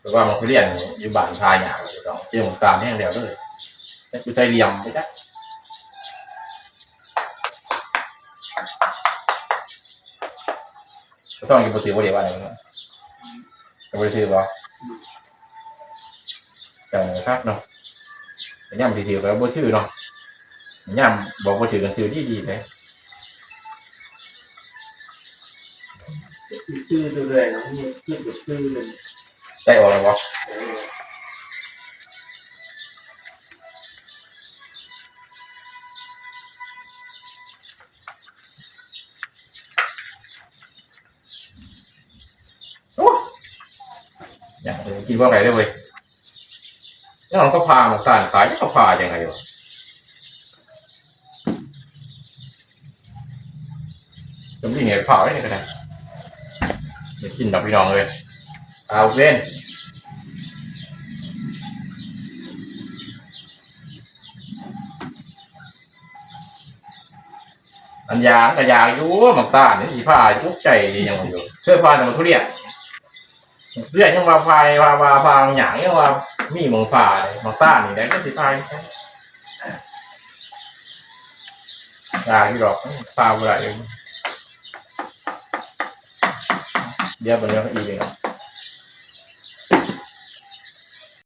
ແຕ່ວ່າມັນຄືລຽນຢູ່ບ້ານທ່າຍາກ ຕ້ອງເຈີໝາກຕານແຮງແລ້ວເດີ ຈັກຢູ່ໃສຫຼ່ຽມໄປຈັກ. ບໍ່ຕ້ອງຢູ່ບໍ່ຖືບໍ່ໄດ້ວ່າຫຍັງເນາະ ກໍບໍ່ໄດ້ຊື້ບໍ່? ເຈົ້ານີ້ຄັກເນາະ ຍາມທີ່ຖືກໍບໍ່ຊື້ເນາະ ຍາມບອກບໍ່ຖືກໍຊື້ດີໆເດ້. ຊື້ເລື້ອຍໆ ເນາະ ຄືບໍ່ຊື້ເລີຍ ໃຈອອກແລ້ວບໍ່? ເອີ. ໂອ້ ຢາກກິນບໍ່ໄດ້ເລີຍເວີຍ. ຍັງເອົາເຂົ້າຜ່າໝາກຕານຂາຍ ເຂົ້າຜ່າຈັ່ງໃດວະ? ຈະມີເຫດຜ່າໄວ້ນີ້ກໍໄດ້ ໄດ້ກິນດອກພີ່ນ້ອງເອີຍ. ເອົາເວັນ ອັນຢາກກໍຢາກຢູ່ ໝາກຕານນີ້ຊິຜ່າ ຕົກໃຈຫຍັງຢູ່ ເຄີຍຜ່າແຕ່ໝາກທຸລຽນ ເລື່ອຍຍັງວ່າພາຍ ວ່າ ວ່າພາຫຍັງ ຍັງວ່າມີໝ່ອງພາເດ້ ໝາກຕານນີ້ແຫຼະກໍຊິພາຍ ຢາກຢູ່ດອກ ພາບໍ່ໄດ້ ດຽວເປັນຫຍັງອີກ.